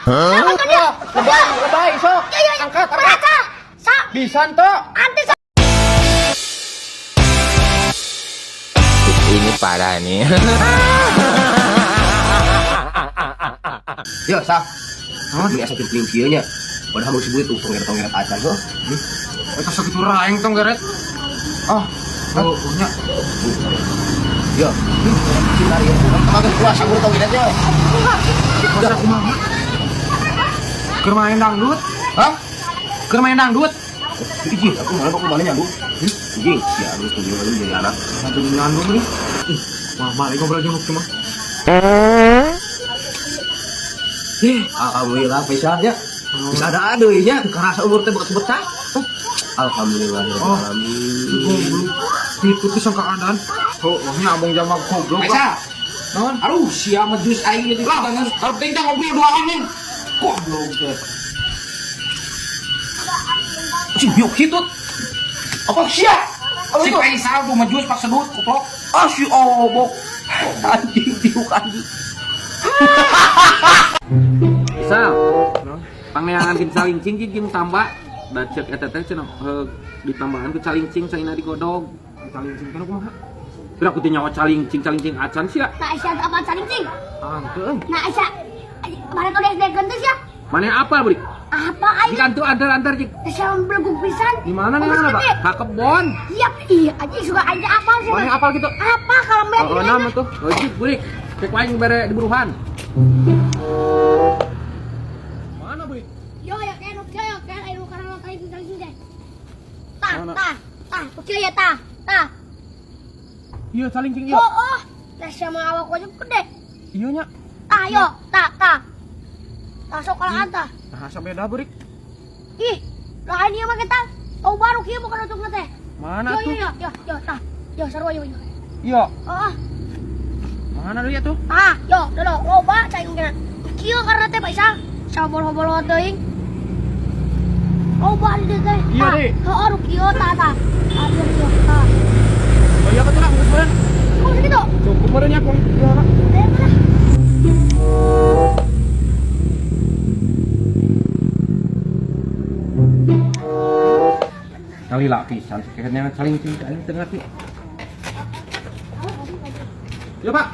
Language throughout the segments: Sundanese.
Hah? Lebay, lebay, sok. Angkat, angkat. Sa, Bisa ente. anti sa. Ini parah nih. Yo, sah. Hah? Ini asa kieu kieu nya. Padahal mau sebut tuh tongeret-tongeret acan heuh. Eta sakitu raeng tong geret. Ah, oh, nya. Yo. Cinta ya. Kagak kuasa guru tongeret nya. Kuasa kumaha? Keur main dangdut? Hah? Keur main dangdut? Ih, aku malah kok kemana nyambung? Anjing, ya harus tunggu dulu jadi anak. Satu nyandung nih. Ih, wah balik ngobrol jeung cuma. Ih, alhamdulillah Faisal ya. Bisa ada ada nya, kerasa umur teh bekas betah. Alhamdulillah Oh. alamin. Goblok. Itu tuh sangka keadaan. Oh, nya abang jamak goblok. Faisal. Naon? Aduh, sia mah jus aing jadi lah. Kalau penting teh ngobrol duaan nih. Goblok teh. Cing, yuk hitut. Apa sia? Apa Si itu? Faisal tuh mah jus pak sedut goblok. Ah si obok. Anjing diuk anjing. Faisal. Pangneangan kin calincing jeung tambah da ceuk eta teh cenah ditambahan ku calincing saina digodog. Calincing kan kumaha? Kira aku teh nyawa calincing calincing acan sia. Nah, Aisyah apa calincing? Ah, henteu euy. Nah, Aisyah. Mana tuh SD teh sia? Maneh apa, Bri? Apa aing? Jika tuh antar-antar jik Aisyah beleguk pisan. Di mana nih, mana, Pak? ka kebon. Iya, iya, anjing suka aing teh apal sih. Maneh apal gitu? Apa kalau mbak Oh, nama tuh. Oh, jik, Bri. Cek aing bere di buruhan. Mana, Bri? Yo, ya kayak nu kieu, yo kayak aing nu karena calincing calincing teh. Tah, Mana? tah, tah, nu kieu ya tah, tah. Iya, calincing ieu. Oh, oh. Nah, sama awak aja gede. Iya nya. Tah, yo, tah, tah. Tah sok kalau tah. Nah, asa beda, Bri. Ih, lain ieu mah kita. Tahu baru kieu bukan untuk teh. Mana Yo, tuh? yo, yo, yo, yo, tah. Yo, sarua yo, yo. Iya. Oh, oh. Mana deui atuh? Ah, yo, dulu, loba cai kena. Kieu karena teh Pak Isang, sama bolo-bolo teuing. Loba di dieu teh. Iya, Tah. Dek. Heeh, nu kieu tah tah. Tah, kieu kieu, tah. Oh iya katuh lah, geus meureun. Cukup segitu. Cukup meureun nya kong. Iya, lah. Ayo lah. Kali lapisan kayaknya calincing teh aing teu ngerti. Iya, Pak.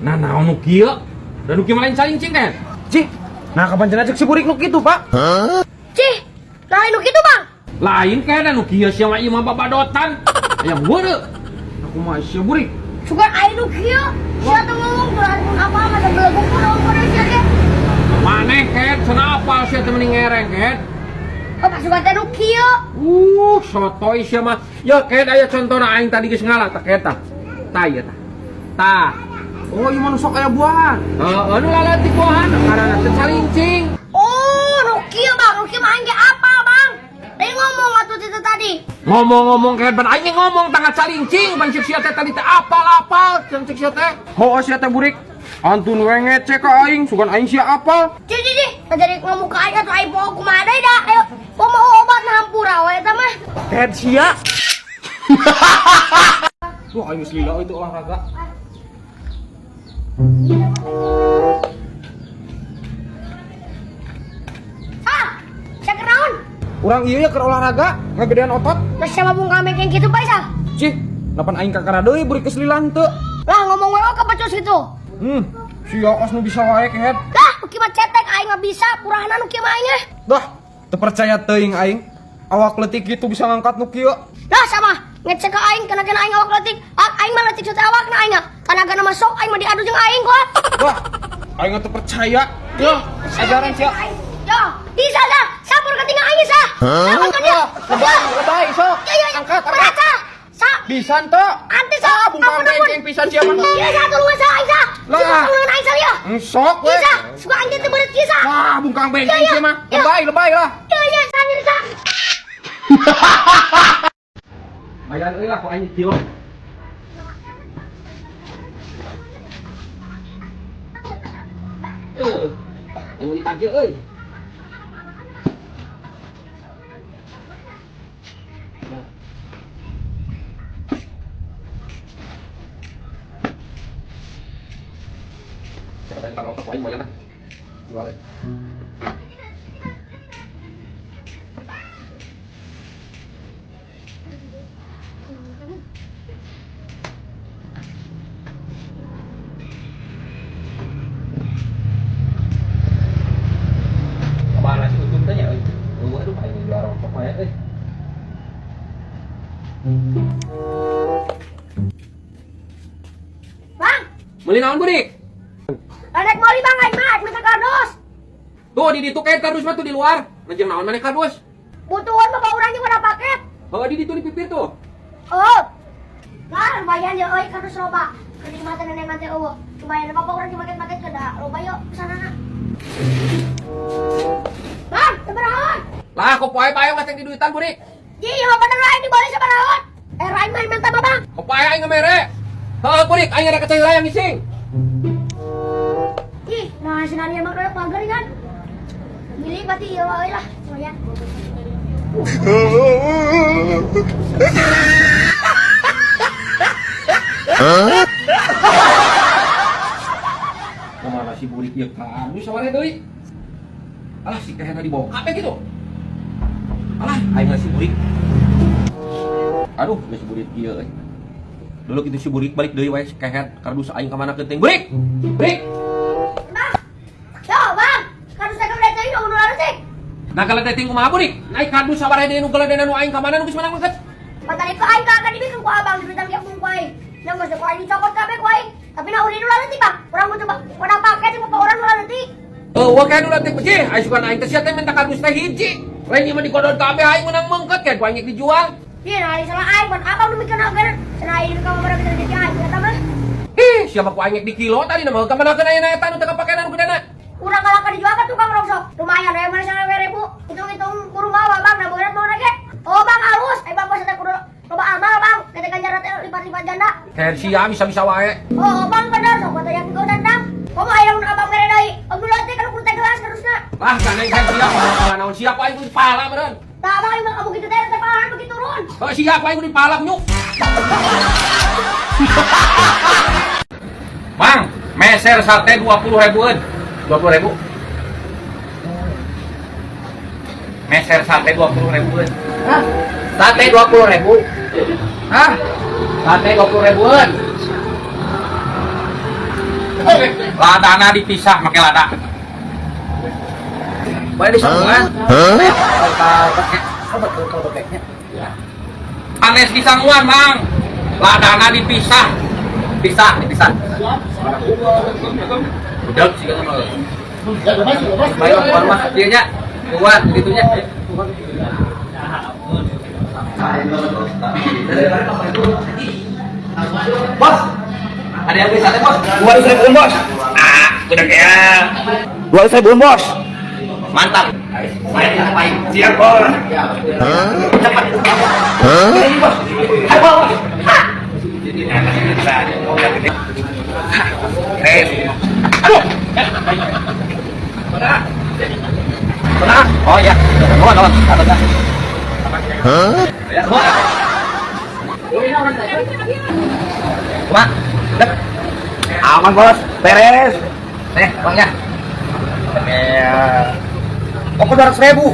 Nah, naon nu kieu? Da nu kieu mah lain calincing kan? Cih. Nah, kapan cenah cek si burik nu kitu, Pak? Cih, lain nu kitu, Bang. Lain kayaknya nu kieu sia mah ieu mah babadotan. Aya weureu. Aku mah sia burik. Sugan aing nu kieu. Sia teh ngomong kurang apa mah da beleguk pun ngomong sia ge. Maneh ket cenah apal sia teh mending ngereng ket. Oh, pas sugan teh nu kieu. Sotoy sia mah. Ya ket aya contona aing tadi geus ngalah tah ket tah. Tah ieu tah. Tah. Oh, ieu mah nu sok aya buahan. Heeh, nu laleutik buahan ngaranna teh calincing. Oh, nu kieu, Bang. Nu kieu mah aing ge apal, Bang. Tadi ngomong atuh itu tadi. Ngomong-ngomong ket ban aing ge ngomong tangga calincing ban cek sia teh tadi teh apal-apal cek sia teh. Heuh sia teh burik. Antun we ngece ka aing, sugan aing sia apal. Cih, cih, cih. Nah, jadi ngomong ke aing atuh aing poho kumaha deui dah. Ayo, poho mau obat nah hampura we eta mah. Ted sia. Wah, aing geus lila itu olahraga. Ah, sia kenaon? Urang ieu ya keur olahraga, ngagedean otot. Lah siapa bung kambing yang gitu Pak Isal? Cih, napan aing kakara deui burik geus lila henteu. Lah ngomong we oh kepecus gitu. Sia kos nu bisa wae kehed. Lah, nu kieu mah cetek aing mah bisa purahna nu kieu mah aing eh. Dah, teu percaya teuing aing. Awak leutik kitu bisa ngangkat nu kieu. Lah sama ngecek ke aing kena-kena aing awak leutik. Ah, aing mah leutik sote awakna aing ah. Tanagana mah sok aing mah diadu jeung aing kok. Wah, aing teu percaya. Yo, ajaran sia. Yo, bisa dah. Sampur ketinggal aing sah. Hah? Lebay, lebay, sok. Yo, yo, yo. Angkat, angkat. Berata. Sa, Bisa henteu? anti sa. Ah, bungkang Ampun, ampun. bengkeng pisan sia mah. Iya, sa tulungan sa aing sa. Lah. Suka tulungan aing sa ya. Sok we. Bisa, suka aing teh beureut kieu sa. Wah, bungkang bengkeng Iya, iya. sia mah. Iya. Lebay, lebay lah. Iya, iya, sa nyeri sa. Bayan euy lah ku aing tilok. Yang ditagih euy. Siapa yang taruh lain banyak lah. Jual. Kemana sih utun teh nya euy? Eueuh aduh aing jual rokok mah euy. Bang, Meuli naon burik? rek meuli bang aing mah, aing minta kardus. Tuh di ditu kayak kardus mah tuh di luar. Ngejeng naon maneh kardus? Butuhan mah urang jeung ada paket. Heuh di ditu di pipir tuh. Oh. Nah, lumayan ya euy kardus loba. Keur di mata nenek mate eueuh. Lumayan apa urang jeung maket-maket ke da loba yuk pesanana. Bang, sabaraha? Lah kok poe bae ngasih di duitan burik. Ji, ieu mah bener aing dibeli sabaraha? Eh, aing mah minta mah bang. Kok poe aing ngemere. Heuh burik aing ada kecil yang ngising. Ih, nah senarnya mah udah pagar kan. Beli berarti ieu euy lah, lumayan. Kemana si burik ieu kardus saware deui? Alah si kehena dibawa kabeh gitu. Alah aing si burik. Aduh, geus si burik ieu euy. Dulu gitu si burik balik deui wae si kehet kardus aing ka mana keuting. Burik. Burik. Bang. Yo, bang. Kardus teh gede teuing nu leutik. Nah kalau teh kumaha burik? Naik kardus saware deui nu geledena nu aing ka mana nu geus menang mangket. Patari ku aing kagak dibikin ku abang di bidang ku aing. Nah, geus ku aing dicokot kabeh ku aing. Tapi nah ulin nu leutik, Bang. Urang butuh bang. Udah paket jeung urang nu leutik. Eueuh kayak nu leutik beuh, aing sugan aing teh sia teh minta kardus teh hiji. Lain ieu mah digodod kabeh aing menang mengket kayak ku aing dijual. Ih, nah salah aing ban abang nu mikir agar cenah aing ka mana bisa jadi aing eta mah. Ih, siapa ku aing di kilo tadi nama ka mana ayeuna eta nu teu kapakenan ku dana. Urang kalahkan dijual ka tukang rongsok. Lumayan aya mana sana ribu. Hitung-hitung kudu mawa bang, nah berat mau lagi. Oh bang halus, eh bang bos teh kudu loba amal bang. Kata ganjaran teh lipat-lipat ganda. Kayak sia bisa-bisa wae. Oh bang bener sok kata yang kau dandang. Komo aya mun abang mere deui. Om dulu teh kalau kudu teh gelas terusna. Lah kana kayak sia pala naon sia ku aing kudu dipala meureun. Tah abang emang kamu gitu teh teh pahala begitu turun. Oh sia ku aing kudu dipala nyuk. Bang, meser sate 20 ribuan. 20 ribu. Meser sate 20 ribuan. Hah? Sate 20 ribu. Hah? Sate 20 ribuan. Ladana dipisah pakai lada. Boleh disambungan? Kalau bekeknya. Panes disanguan, Bang. Ladana dipisah. Pisah, dipisah. Udah sih kan mah. Bayo keluar mah dieu nya. Keluar gitunya. Bos, Ada yang beli sate, Bos? 200 ribuan bos. Ah, udah kayak 200 ribuan bos. mantap. Saya ngapain? Siap bos. Cepat. Ini bos. Ayo bos. Keren. Aduh. Oh ya, nuhun nuhun. Hah? Ya, Mak, dek. Aman bos, beres. Nih, uangnya. Nih. Pokok 200 ribu.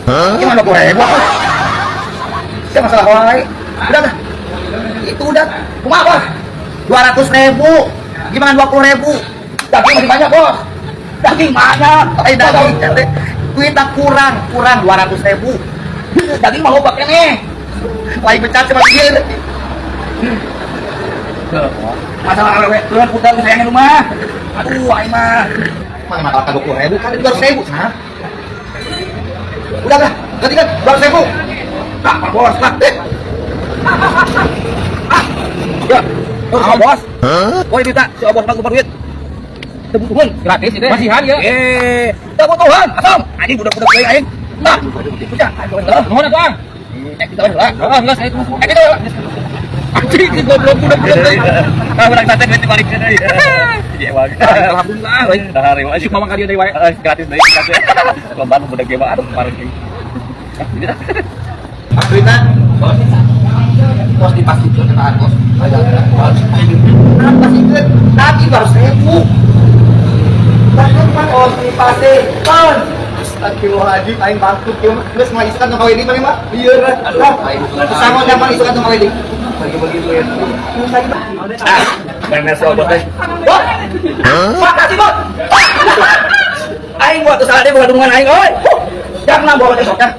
Gimana 20 ribu? Saya masalah orang lain. Udah dah. Itu udah. Kumaha bos? 200 ribu. Gimana 20 ribu? Daging masih banyak bos. Daging banyak. Eh daging. Duitnya kurang, kurang 200 ribu. Daging mah loba keneh. Lain pecat sama dia. Masalah awewe tuh putar sayangnya rumah. Aduh, aing mah. Mana masalah 20 ribu kan 200 ribu, nah. Udah lah, ganti kan 200 ribu. Nah, Pak Bos, lah. Ah. Ya. Ah, bos. Oh, ini tak, si bos bang duit. Kebutuhan Gratis itu. Masihan ya. Eh, kebutuhan. Asam. Anjing budak-budak deui aing. Nah, udah, Nuhun atuh, Ang. Eh, kita lah. Heeh, geus aya tunggu. Eh, kita lah. Anjing si goblok budak-budak deui. Ah, urang sate duit dibalik deui. Jadi emang. Alhamdulillah, euy. Dahar wae. Syukur mah ka dieu deui wae. Gratis deui, gratis. Lomba budak ge mah aduh kemarin ge. Duitan. Bos. Bos dipastikan kena bos. Bos. Pastikan. Tapi 200 ribu. Pasti. Ton. Astagfirullahaladzim, aing bangkrut kieu mah. Geus mah isukan tong kawin mah. Lieur. Aduh, aing Sama zaman isukan tong kawin. Bagi-bagi duit. Ah, memes robot teh. Bot. Makasih, Bot. Aing buat salah dia bukan hubungan aing, oi. Jangan bawa besok ya.